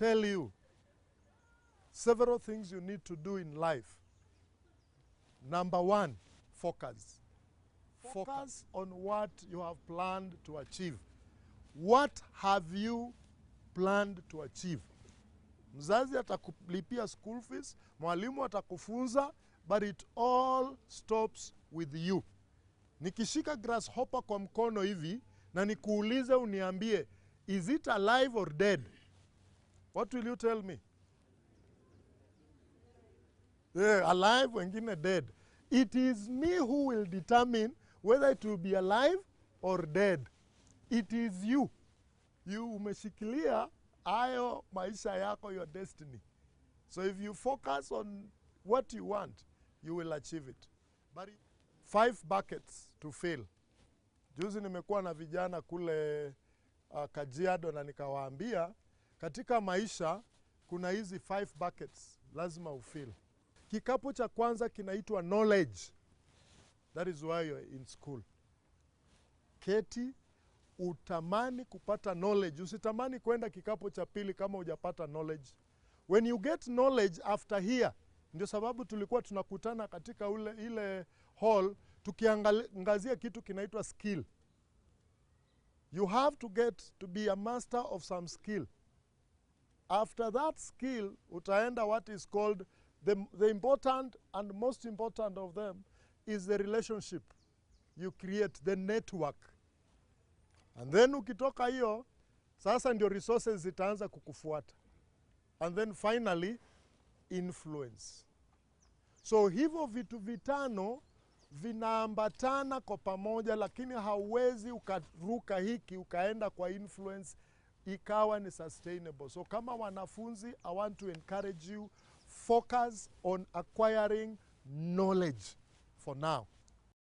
tell you several things you need to do in life. Number one, focus. Focus on what you have planned to achieve. What have you planned to achieve? Mzazi atakulipia school fees, mwalimu atakufunza, but it all stops with you. Nikishika grasshopper kwa mkono hivi na nikuulize uniambie, is it alive or dead? What will you tell me? Yeah, alive, wengine dead. It is me who will determine whether it will be alive or dead. It is you. You umeshikilia hayo maisha yako, your destiny. So if you focus on what you want, you will achieve it. But 5 buckets to fill. Juzi nimekuwa na vijana kule Kajiado na nikawaambia katika maisha kuna hizi 5 buckets lazima ufill. Kikapu cha kwanza kinaitwa knowledge. That is why you're in school. Keti utamani kupata knowledge. Usitamani kwenda kikapu cha pili kama hujapata knowledge. When you get knowledge after here, ndio sababu tulikuwa tunakutana katika ile hall tukiangazia kitu kinaitwa skill. You have to get to be a master of some skill. After that skill, utaenda what is called the important and most important of them is the relationship you create, the network. And then ukitoka hiyo, sasa ndio resources zitaanza kukufuata. And then finally, influence. So hivyo vitu vitano vinaambatana kwa pamoja, lakini hauwezi ukaruka hiki ukaenda kwa influence ikawa ni sustainable. So kama wanafunzi, I want to encourage you, focus on acquiring knowledge for now.